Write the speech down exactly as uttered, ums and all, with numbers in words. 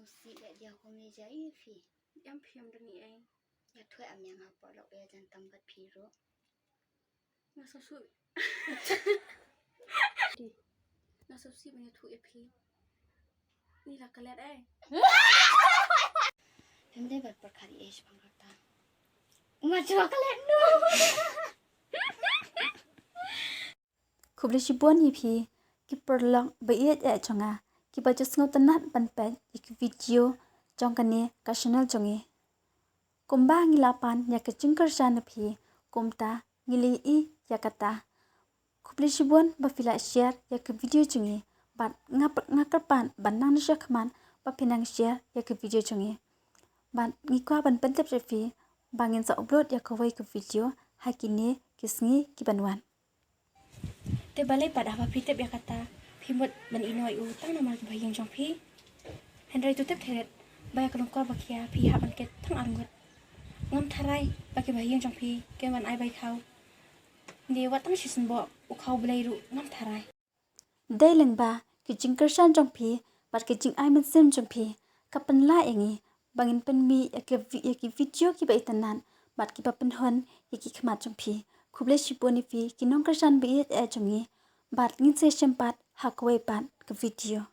Si le dia kum ni jai phi. Em phi em dang ei. Ya thwe am yang ha por lok ya jan tam bat phi ro. Nga sop sop. Nga sop sop ban ïathuh ïa phi. Ni la klet eh. Em dei ban pyrkhat ïa ish bang kata. Nga chwa klet no. Khublei shibun ïa phi ki paralok ba ïeit eh jong nga kiba ju sngewtynnat ban peit ïa ki video jong kane ka channel jong ngi. Kumba ngi la pan ïa ka jingkyrshan na phi, kumta ngi la ïohi ïa kata. Khublei shibun ba phi la share ïa ka video jong ngi, bad nga, nga kyrpad ban nang sha khmat ba phi nang share ïa ka video jong ngi. Bad ngi kwah ban pyntip sha phi ba ngin sa upload ïa kawei ka video ha kine ki sngi ki ban wan. Te balei pat haba phi tip ïa kata phi mut ban ïehnoh ïa u tang namar ki bahaïing jong phi. Hynrei to tip theret ba ïa ka lyngkor ba khia phi hap ban kit tang arngut. Ngam tharai ba ki bahaïing jong phi kin wan ai bai khaw. Ngi wat tang shisien bok u khaw Blei ruh ngam tharai. Dei lyngba ki jingkyrshan jong phi bad ki jingai mynsiem jong phi ka pynlah ïa ngi ba ngin pynmih ïa ki vi-, ïa ki video kiba itynnat bad kiba pynhun ïa ki khmat jong phi. Khublei shibun ïa phi ki nongkyrshan ba ïeit eh jong ngi bad ngin sa ïashem pat ha kawei pat ka video.